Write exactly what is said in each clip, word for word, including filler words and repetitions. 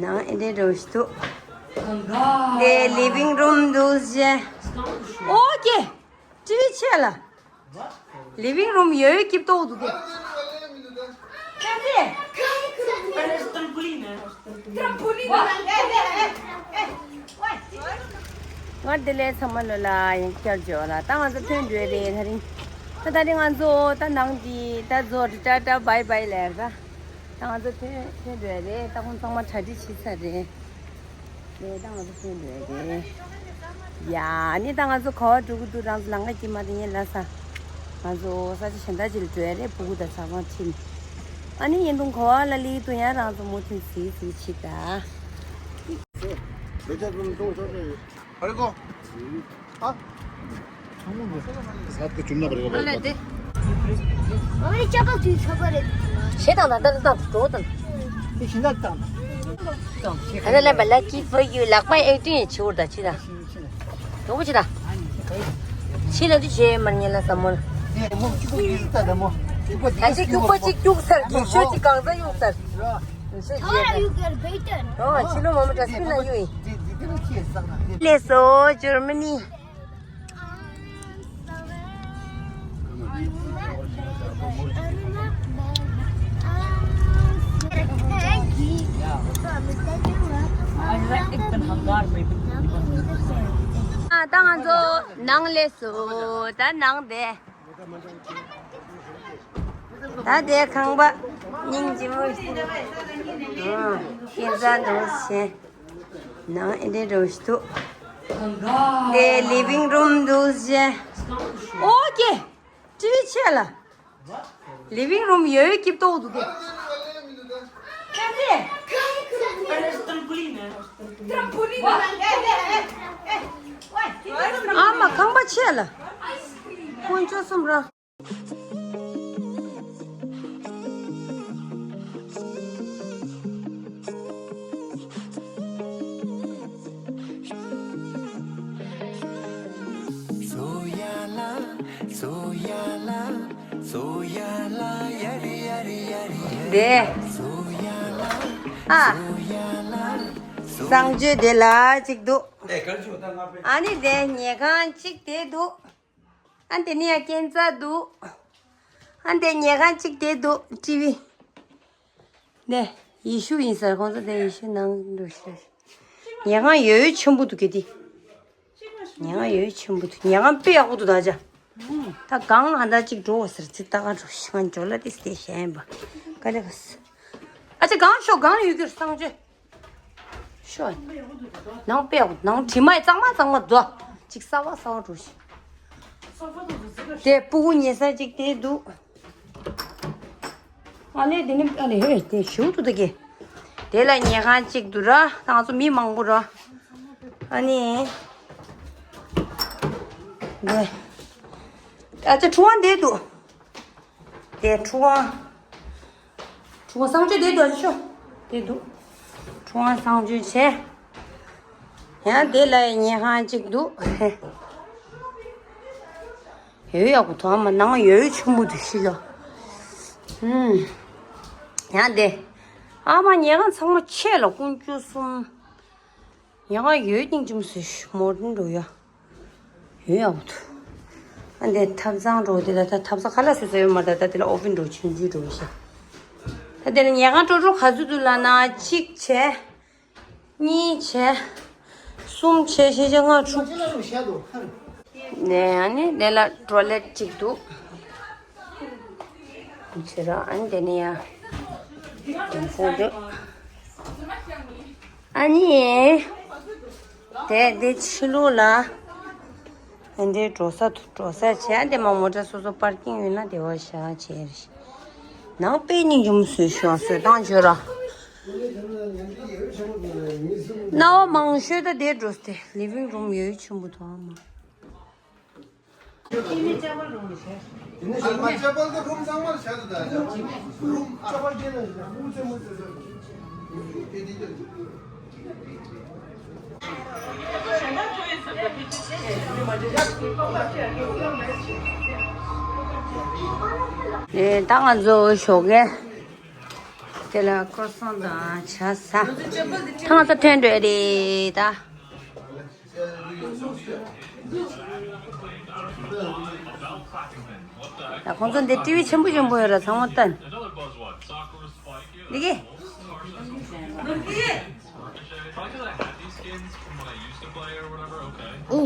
ནང་ཨེ་འདྲའི་འདྲ་བོ་ཞིག་འདུག་དེ་ལི་ཝིང་རུམ་འདུག་ཟེ། ཨོ་ཀེ། ཊི་ཝི་ཆེ་ལ། ལི་ཝིང་རུམ་ཡོད་སྐྱིབ་ཏོག་འདུག་གེ། ཁྱེད་ཚེ། ང་བདེ་ལེགས་ཚང་མ་ལོ་ལ་ཡང་བསྐྱར་བརྗོད་ལ། ད་ང་ཚོ་ཐོན་འགྲོ་རེད་ད་རིང་། ད་ད་རིང་ང་ཚོ་ད་ནང་འདི་ད་ཚོ་ཊ་ཊ་བྷའི་བྷའི་ལབ་ད། ད་ང་ཚོ་ཐོན་ཐོན་འགྲོ་རེད། ད་ཁོང་ཚང་མ་གྲ་སྒྲིག་བྱས་ཚར་རེད། ལས་ད་ང་ཚོ་ཐོན་འགྲོ་རེད། ཡ་ནི་ད་ང་ཚོ་ག་བ་འགྲོ་གི་འདུག་རང་ཚོ་ལམ་ཁ་དཀྱིལ་མ་དེ་ཡིན་ལ་ས། ང་ཚོ་ས་ཆ་གཞན་དག་ཅིག་ལ་འགྲོ་ཡ་རེད། ཕྲུ་གུ་དང་ཆ་ཚང་ཁྲིད་ནས། ཨ་ནི་ཡིན་དུང་ག་བ་ལ་ལི་དུ་ཡང་རང་ཚོ་མུ་མཐུད་གཟིགས་གཟིགས་བྱེད་ད། ཨ་ལེ་དེ། ཨ་ལེ་ཅ་པ་དུས་ཚོད་པ་རེད། ཞེ་དང་ད་ད་ད་འགྲོ་དང་། དེ་ཤིན་ད་དང་། ཨ་ལེ་ལེ་བ་ལ་ཀི་ཕོར་ཡུ་ལག་པ་ཨེག་ཊིང་ཡེ་ཆེ་བོར་ད་ཅི་ད། གྲོགས་པོ་ཅི་ད། ཕྱི་ལ་འདི་བྱེད་མ་ཉན་ལ་ས་མོ་ལ། ད་ཅི་སྐྱུག་པ་ཅིག་སྐྱུག་ཚར་གི་ཤོད་ཅིག་གང་ས་གཡུག་ཚར། ཨོ་ཕྱི་ལོ་མོ་མོ་འདྲ་སྤུན་ལ་གཡུག་ཡིན། ལེགས་སོ་ཇར་མ་ནི། ཨ་ད་ང་ཚོ་ནང་སླེབས་སོང་། ད་ནང་བསྡད། ད་དེ་ཁང་པ་སྙིང་རྗེ་མོ་ཞིག་ཨ་སྐྱེ་འཚར་འདུག་ཟེ། ནང་ཨེ་འདྲའི་འདྲ་བོ་ཞིག་འདུག་དེ་ལི་ཝིང་རུམ་འདུག་ཟེ། ཨོ་ཀེ། ཊི་ཝི་ཆེ་ལ། ལི་ཝིང་རུམ་ཡོད་སྐྱིད་ཏོག་འདུག་གེ། ཨ་མ་ཁང་པ་ཆེ་ལ། དཀོན་མཆོག་གསུམ་ར། དེ། ཨ། གསང་སྤྱོད་དེ་ལ་གཅིག་འདུག་ཨ་ནི་དེ་ཉལ་ཁང་གཅིག་དེ་འདུག་ཨ་དེ་ནི་ཡ་སྐྱེ་འཚར་འདུག་ཨ་དེ་ཉལ་ཁང་གཅིག་དེ་འདུག་ཊི་ཝི། ནས་ཡེ་ཤུ་ཡིན་ཟེར་ཁོང་ཚོ་དེ་ཡེ་ཤུ་ནང་འགྲོ་ཤེས། ཉལ་ཁང་ཡོད་ཆེན་པོ་འདུག་གེ་དེ། ཉལ་ཁང་ཡོད་ཆེན་པོ་འདུག་ཉལ་ཁང་དཔེ་ཡག་པོ་འདུག་ད་ཅག་ད་གང་ཨ་ད་གཅིག་འགྲོ་བ་ཟེར་ཚེ་ད་ག་འགྲོ་ཤི་ང་འཇོ་ལ་དེ་སྟེ་ཞེན་པ། ག་ལེ་ག་ས། ཨ་ཅག་གང་ཤོག་གང་ཡོད་རྒྱུར་གསང་སྤྱོད། ཤོ། ནང་དཔེ་ནང་དྲི་མ་གཙང་མ་གཙང་མ་རྫོགས། ཅིག་གསར་བ་གསར་བ་འགྲོ་ཞིག་དེ་སྤུ་གུ་ཉལ་ས་ཅིག་དེ་འདུག་ཨ་ལེ་དེ་ནི་ཨ་ལེ་ཧེ་དེ་ཞུ་འདུག་ད་གེ་དེ་ལ་ཉལ་ཁང་ཅིག་འདུག་ར། ད་ང་ཚོ་མི་མང་པོ་ར། ཨ་ནི། དེ། ཨ་ཅག་ཁྲུ་དབང་དེ་འདུག་དེ་ཁྲུ་དབང་། ཁྲུ་དབང་གསང་སྤྱོད་དེ་འདུག་ཨ་ཤོ། དེ་འདུག་ཁྲུ་དབང་གསང་སྤྱོད་བྱས། ཡང་དེ་ལ་ཉལ་ཁང་གཅིག་འདུག་ཧེ། ཡོད་ཡག་པོ་འདུག་ཨ་མ་ནང་ཡོད་ཆེན་པོ་འདུག་ཤི་ལོ། ཧུམ། ཡང་དེ། ཨ་མ་ཉལ་ཁང་ཚང་མ་ཆེ་ལ་དཀོན་མཆོག་གསུམ། ཉལ་ཁང་ཡོད་སྙིང་རྗེ་མོ་བཟོས་ཤིག་མོ་ཌན་འགྲོ་ཡ། ཡོད་ཡག་པོ་འདུག་ཨ་འདི་ཐབ་ཚང་འགྲོ་དེ་ལ་ད་ཐབ་ཚང་ཁ་ལག་བཟོས་ས་ཡོད་མ་རེད། ད་ད་དེ་ལ་ཨོ་ཝེན་འགྲོ་ཆུང་ཆུང་འགྲོ་ཤག་ད་དེ་ལ་ཉལ་ཁང་འགྲོ་འགྲོ་ག་ཚོད་འདུག་ལབ་ན་གཅིག་བྱས། གཉིས་བྱས། གསུམ་བྱས་ཤེས་བྱ་ལྔ་དྲུག་ནས་ཨ་ནི་དེ་ལ་ཊོ་ལེཊ་གཅིག་འདུག་བྱེད་རོགས་ཨ་ནི་དེ་ནས་ཡང་། ཨ་ནི། དེ་དེ་ཕྱི་ལོགས་ལ། ཨ་འདྲའི་འགྲོ་ས་འགྲོ་ས་བྱས་ཨ་འདྲ་མ་མོ་ཊ་སོ་སོ་པར་ཀིང་ཡོད་ན་དེ་བ་བཞག་བྱས་རེད། ནང་དཔེ་སྙིང་རྗེ་མོ་བཟོས་ཤག་བཟོ་སྟངས་བྱོས་ར། སྣང་བ་མང་ཤོས་ད་དེ་འགྲོ་སྟེ་ལི་ཝིང་རུམ་ཡོད་ཆེན་པོ་འདུག་ཨ་མ། ཨེ་ད་ང་ཚོ་ཞོགས་ཀས། དེ་ལ་ཁོ་སོང་དང་ཆ་ས། ཐང་ས་ཐོན་འགྲོ་རེད་ད། ད་ཁོང་ཚོ་འདི་ཊི་ཝི་ཆེན་པོ་ཆེན་པོ་ཡོད་ར་ཚང་མ་བསྟན། འདི་གི།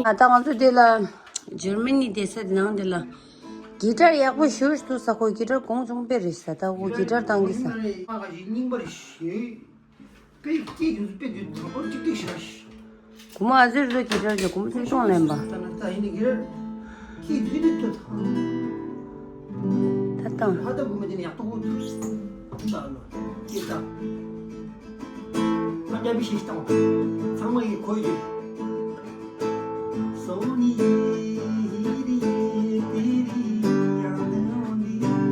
ཨ་ད་ང་ཚོ་འདི་ལ་ཇར་མ་ནི་བསྡད་ས་དེ་ནང་འདི་ལ་གི་ཊར་ཡག་པོ་ཞེ་པོ་ཞིག་འདུག་ས། ཁོ་གི་ཊར་གོང་ཆུང་དཔེ་རེད་ས། ད་ཁོ་གི་ཊར་བཏང་གི་ས། རྙིང་པ་རེད་ཞེས། དཔེ་སྐྱིད་དུས་དཔེ་དུས་དང་པོ་ཅིག་ཏིག་ཞེ་པོ་ཞིག་གོང་མ་ཨ་ཟེར་བཟོ་གི་ཊར་གྱི་གོང་མ་སུས་སྟོང་ལེན་པ། ད་ཡིན་ནི་གི་ར། ཀི་དུས་ནི་ཏོ་ཐང་། ད་དང་། ཧ་ད་བུ་མ་ཅན་ཡག་ཏོ་གོ་ཐུ། ད་ལོ། ཀི་ད། ང་རྒྱ་བི་ཤེས་སྟངས། ཚང་མ་ཡི་ཁོ་ཡི། སོ་ནི་ཡི་རི་ཡི་རི་ཡང་ནི་སི་ནི།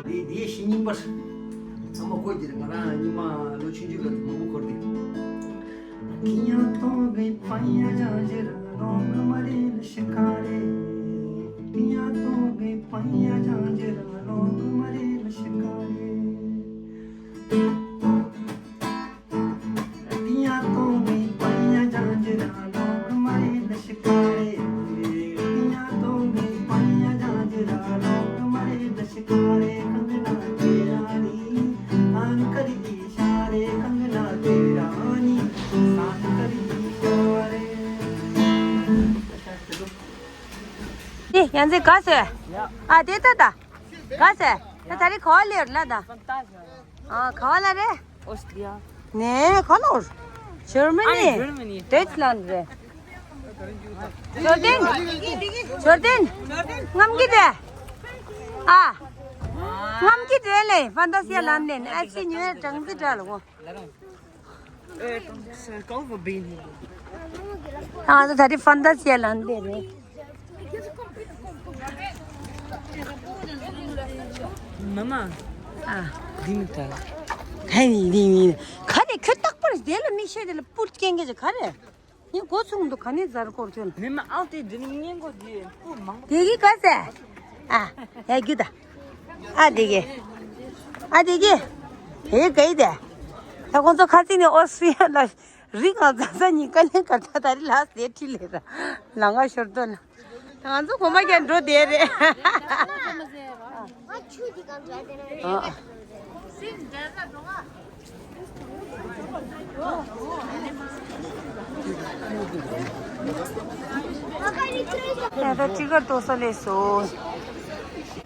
དེ་དེའི་གཞི་རྙིང་པར། ཚང་མ་བཀོད་ཀྱི་རེད། ང་རང་རྙིང་མ་ལོ་ཆུང་ཆུང་གི་མང་པོ་འཁོར་ཏེ། ཨེ་ཡང་ཚེ་ག་ཟེ། ཨ་དེ་ད་ད། ག་ཟེ། ད་ད་རེ་ག་བ་ལེར་ལ་ད། ཨ་ག་བ་ལ་རེད། Austria. ནས་ག་ལོར། ཇར་མ་ནི། ཨ་ནི་ཇར་མ་ནི། ཌེ་ཆི་ལན་རེད། ཞོར་ལྡན། ཞོར་ལྡན། རྔམ་གྱི་རེད། ཨ། རྔམ་གྱི་རེད་ལེ། ཧྥན་ཏ་སི་ཡ་ལན་ནས་ཨ་ཕྱི་ཉི་མའི་གྲངས་རྩིས་འདྲ་ལ་འོ། ཨ་ད་ད་རེ་ཧྥན་ཏ་སི་ཡ་ལན་དེ་རེད། མ་མ། ཨ། འདི་མི་ད། ག་ནི་འདི་མི། ག་ནི་ཁྱོད་རྟག་པར་དེ་ལ་མིག་ཤེལ་དེ་ལ་སྤུར་སྐྱེན་གྱི་ག་རེ། ངས་འགོ་ཚུགས་འདུག་ག་ནས་ཟར་སྐོར་ཁྱོད། མི་མ་ཨའོ་དེ་འདི་ནི་ངན་གོ་དེ་སྤུ་མང་པོ། དེ་གི་ག་ཟེ། ཨ། ཡ་རྒྱུ་ད། ཨ་དེ་གི། ཨ་དེ་གི། དེ་གི་ག་ཡི་དེ། ད་ཁོང་ཚོ་ཁ་སང་ནས་ཨོ་སི་ཊི་རི་ཡ་ལ་རི་ང་ཛ་ཛ་ཉིན་དཀའ་ལས་ག་ད་ད་རི་ལ་ཟེ་ཁྲི་ལེ་ར། ལ་ང་ཞོར་དོ་ན། ང་ཚོ་གོམ་པ་རྒྱག་འགྲོ་བསྡད་རེད། ང་ཆུ་འདི་གང་འདྲ་དེ་ན། ཨ། ད་ཅི་གར་ཏོ་ས་ལས་སོ།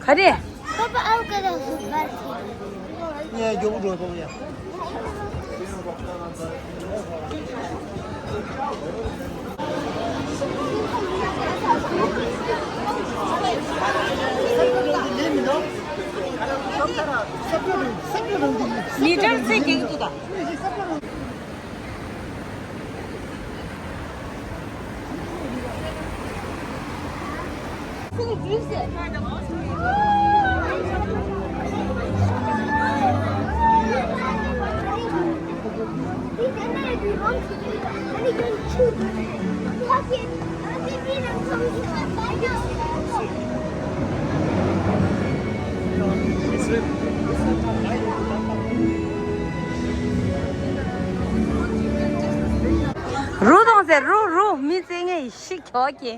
ག་རེ། पापा आओ करो बात। ངས་མགྱོགས་པོ་འགྲོ་ཐོག་ཡ། མི་འདྲ་ཚེ་གེགས་འདུག་ད། རུ་དང་ཟེར་རུ་རུ་མི་ཚེ་ངས་ཤིག་ཁྱོག་གི།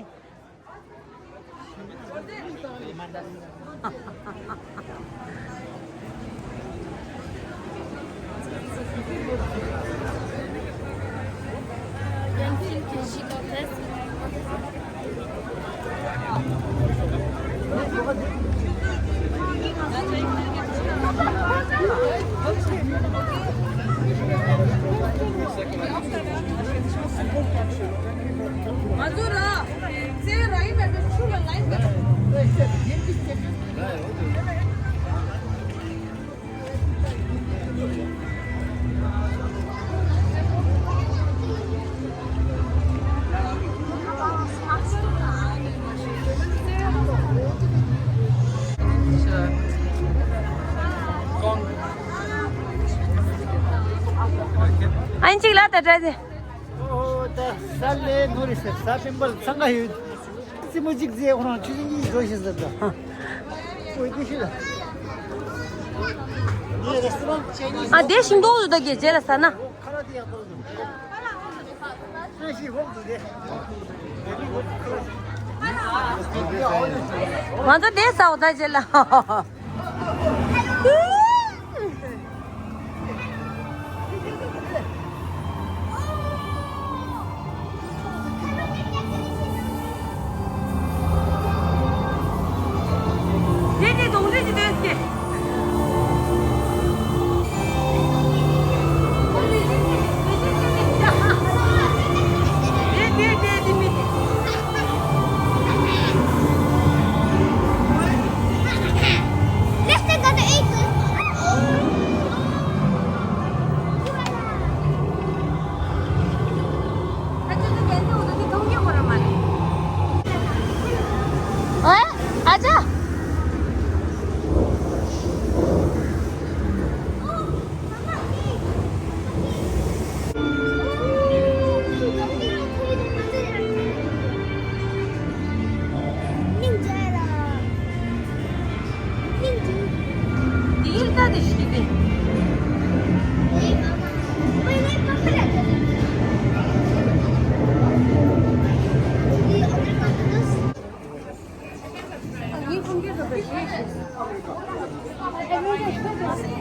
ང་ཚོ་ར། རྩེད་ར་ཡིན་པའི་ཆུ་ལ་ལ་ཡིན་པའི། ད་དེ། ཨོ་ད་ས་ལེ་ནོ་རི་ཟེར་ས་པིན་པལ་ཚང་ག་ཡོད། རྩེ་མོ་གཅིག་རྩེ་ཁོ་རང་ཆུ་ཚོད་གཉིས་འགྲོ་ཤེས་ཟེར་ད། ཨོ་དེ་ཤི་ལ། ཨ་དེ་ཤིང་ཏོག་ཏུ་ད་གེ་རྗེས་ལ་ཟ་ན། ང་ཚོ་དེ་ཟ་འོ་ད་རྗེས་ལ། དེ་དེ་གདོང་འདྲེ་ཅིག་སྟོན་ཀྱི། དེ་དེ་དེ་དེ་མི་དེ། Let's take the eight. ཨ་ཅག་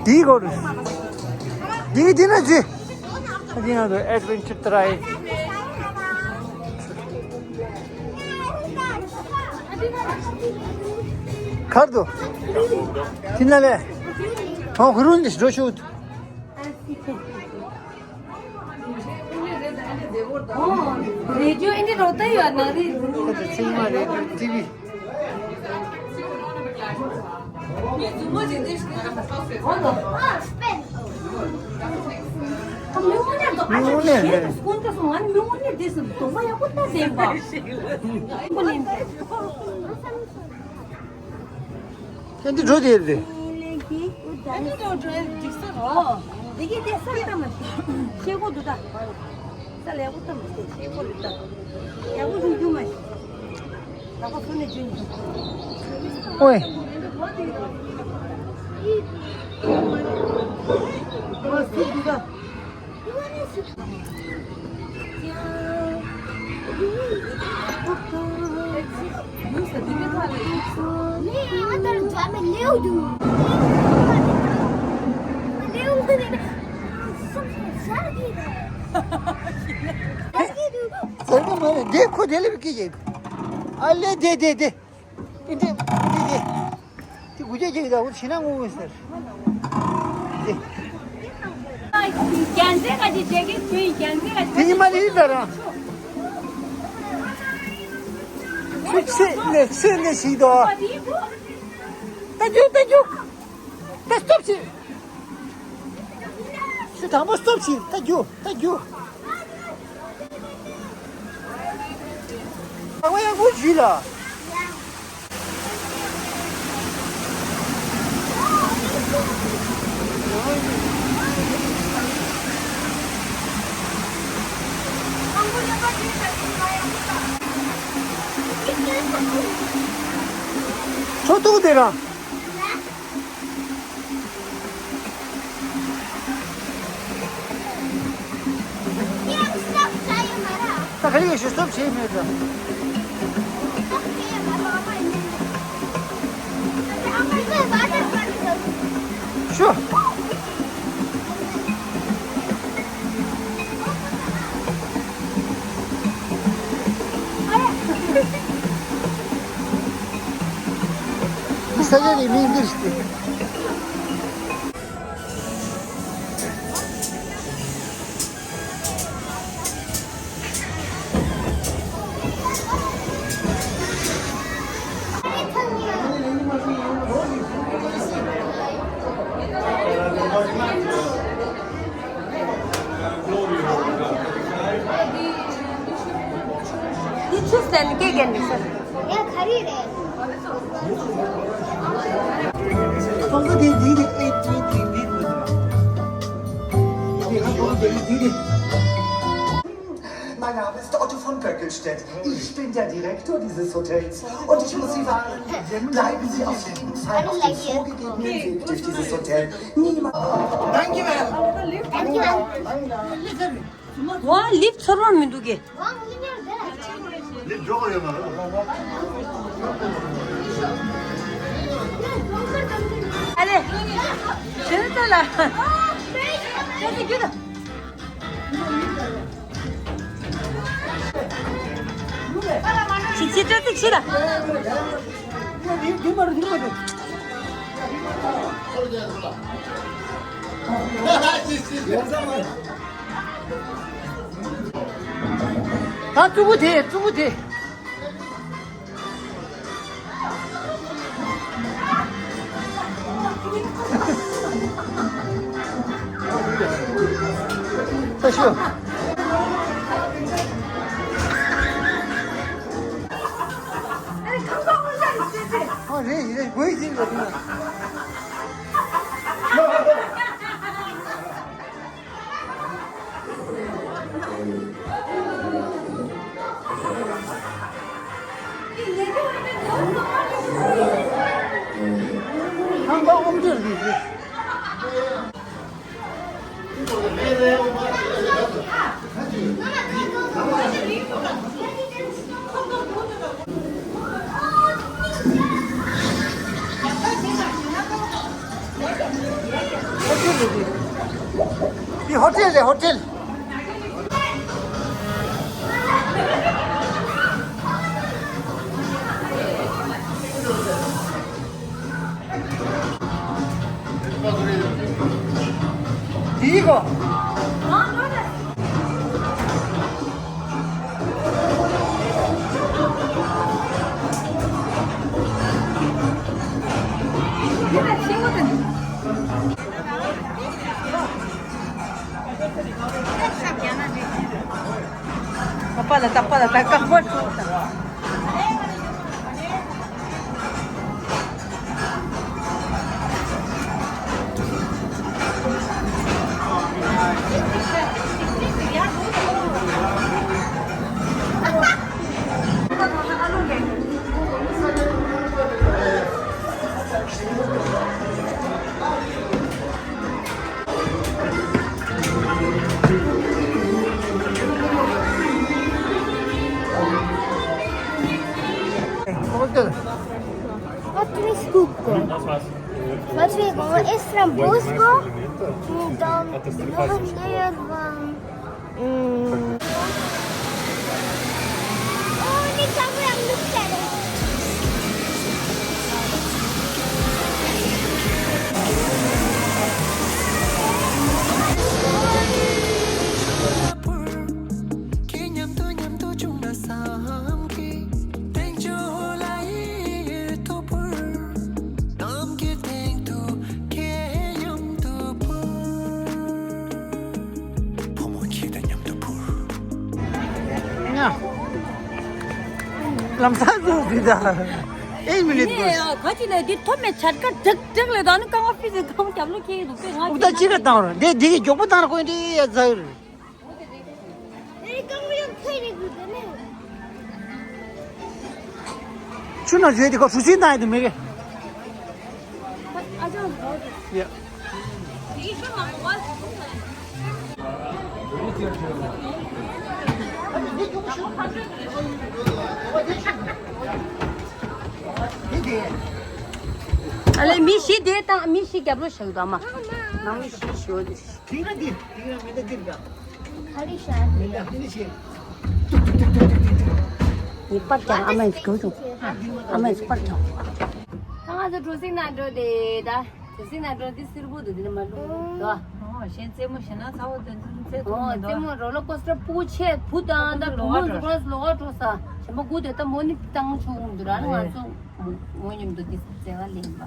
འདིའི་སྐོར། འདི་འདི་ན་ཅི། འདི་ན་དུ་ཨེ་ཌི་ཝེན་ཅར་ཏྲའི་གར་དུ། དེ་ན་ལས། ཧོ་ཧུ་རུན་འདི་འགྲོ་ཤོག་རེ་ཌི་ཡོ་ཨེ་འདྲ་རོ་ཏ་ཡོད་ན་རེ། ཁོ་ཚོ་ཚང་མ་རེ་ཌི་ཡོ་ཊི་ཝི། ཁྱེད་འདི་འགྲོ་དེ་རེད། ཨ་ནི་འགྲོ་འགྲོ་འགྲིག་ས་རོ། འདི་གི་དེ་ས་ལྟ་མ་ཤེས། ཤེས་གོ་འདུག་ད། ས་ལེགས་པོ་ལྟ་མ་ཤེས། ཤེས་གོ་རེད་ད། ཡག་པོ་འགྲོ་རྒྱུ་མ་ཤེས། ད་ག་སུ་ནས་འཇུ་ནི། ཨོའི། ཨོ་སུ་འདུག་ད། ཟེར་གི་མ་རེད། འདི་ཁོ་དེ་ལས་ཀྱི་ཡིན། ཨ་ལེ་དེ་དེ་དེ། དེ་དེ་དེ་དེ། དེ་དགུ་བརྒྱ་བརྒྱད་ཀྱི་ཟླ་བོ་ཕྱི་ནང་ངོ་ཟེར། དེ། རྒྱལ་མཚན་ག་ཅིག་བྱེད་ཀྱི་ཚུལ་རྒྱལ་མཚན་ག་ཅིག་དེ་ཉི་མ་ལ་ཡིན་ད་ར། ཚུལ་ཚེ་ལས་ཚེ་ལས་ཞིག་དོ། ད་རྒྱུག་ད་རྒྱུག་ད་སྟོབས་ཆེ། ཚུལ་དང་པོ་སྟོབས་ཆེ། ད་རྒྱུག་ད་རྒྱུག་ཨ་མ་ཡང་ཁུ་ཞུས་ལ། ཁྲོ་ཐུག་དེ་ར། ད་ག་རེ་ཞུ་སྟོབས་བྱེད་མེད་ད། ཞུ། ས་ཆ་དེ་མིང་འདིར་ཞུ། འདི་ཆུ་ཟེར་ནི་སྐད་རྒྱག་འདུག་ས། ཡ་ག་རེ་རེད། ཁོང་ཚོ་དེ་འདི་འདི་ཨེ་འདི་འདི་འདི་འདི་འདི། Mein Name ist Otto von Böckelstedt. Ich bin der Direktor dieses Hotels und ich muss Sie warnen, bleiben Sie auf jeden Fall auf dem vorgegebenen Weg durch dieses Hotel. Niemals. Thank you, ma'am. Thank you, ma'am. Listen. ཝ་ལིབ་ཚོར་བ་མི་འདུག་གི། ལིབ་འཇོག་ཡོད་མ་རེད། ཨ་ལེ། ཞེ་ན་ཏོ་ལ། ཅོ་ཏི་རྒྱུ་དང་། ཅི་ཅི་ཅོ་ཏི་ཅི་ལ། ད་གཙུག་པོ་དེ་གཙུག་པོ་དེ། ད་ཤོད། ཨ་རེད་རེད་དགོས་ཟིན་རེད། ཁང་པ་ཨོམ་ཅོར་གྱི་རེད། ཧོ་ཊེལ་རེད། འདི་ཧོ་ཊེལ་རེད། ཧོ་ཊེལ། འདི་གོ། པ་ལ་ད་པ་ལ་ད་ཀ་བར་ཚོགས་དང་། Смотри, сколько. Смотри, вот Эстра Боско, там, ཕོ་མོ་ཁྱེད་དང་མཉམ་དུ་འཕུར། ལམ་སང་འགྲོ་དུས་ད་ཨེ་མི་ལེ་ནས་ག་ཅི་ལས་འདི་ཐོབ་མེད་ཆར་ཀ་དྲག་དྲག་ལས་ད་ནི་རྐང་པ་ཕི་ཟེར་རྐང་རྒྱབ་ལོག་ཁྱེད་ཀྱི་འདུག་པས། ང་ཨུ་ད་ཅི་ར་བཏང་ར་འདི་འདི་གི་མགྱོགས་པོ་བཏང་ར་ཁོས་འདི་ཡ་ཛ་ཡོད་རེད། ཆུ་ནང་བཞུད་དེ་ཁོ་སུ་སུའི་ནང་ཡོད་དུ་མེད་གི། ཡ། ཨ་ལེ་མི་བཞི་དེ་དང་མི་བཞི་རྒྱབ་ལོགས་བཞག་དང་མ། ནང་མི་བཞི་བཞི་འོ་དེ། ཁྱིམ་ར་འདི། ཁྱིམ་ར་མི་འདྲ་འདིར་འདྲ། ཁ་རི་ཤ། མི་འདྲ་འདི་ནི་ཆེ། ངས་པར་ཀྱང་ཨ་མས་གོ་བྱུང་། ཨ་མས་པར་ཀྱང་། ད་ང་ཚོ་གྲོ་སིང་ན་འགྲོ་དེ་ད། གྲོ་སིང་ན་འགྲོ་འདི་སིལ་བུ་འདུག་འདི་ནི་མ་འགྲོ་འདུག་ད། ཨོ་གཞན་རྩེད་མོ་ཞེ་ན་ཚ་བོ་དོན་ཚུལ་རྩེད་ཐུབ་མི་འདུག་ཨོ་རྩེད་མོ་རོ་ལོ་ཀོ་སི་ཊར་སྤུ་གུ་ཆེ་བུ་དང་ད་བུ་མོ་འཛུགས་རོགས་ལོ་ཨ་འགྲོ་ས། གཞན་པ་དགུ་དེ་ད་མོ་ནི་བཏང་ཆོག་འདུག་ར་ང་ཚོ། མོ་མཉམ་དུ་འདི་བརྩེ་བ་ལེན་པ།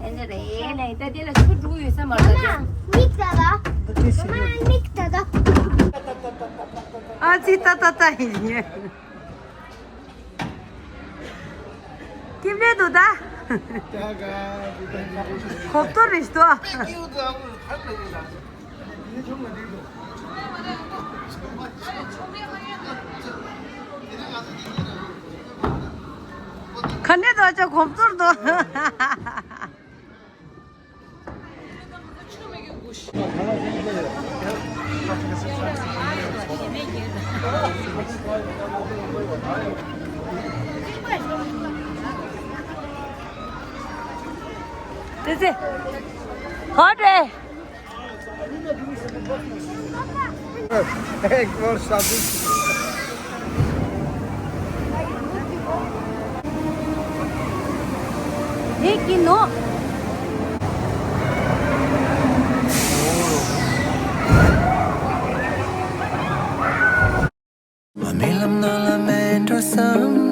ཨེ་འདྲ་རེད་ལེ། ད་དེ་ལ་ཆུ་འགྲོ་ཡོད་ས་མ་རེད་ད། མིག་ད་ད། མ་མིག་ད་ད། ཨ་ཙི་ད་ད་ད་ཡིན་ཉེ། ཀིམ་རེད་འདུག་ད། ཁོབ་ཏོ་རེད་ཤི་ཏོ། ཨ་ཙི་ད་ད་ད་ཡིན་ཉེ། ཁོབ་ཏོ་རེད་ཤི་ཏོ། ཅག་གོམ་ཚོར་དོ། ཙི་ཙི། ཧོ་ཏྲེ། एक बार शादी। एक किलो। མ་རྨི་ལམ་ནང་ལ་མེད་འགྲོ་བསམ།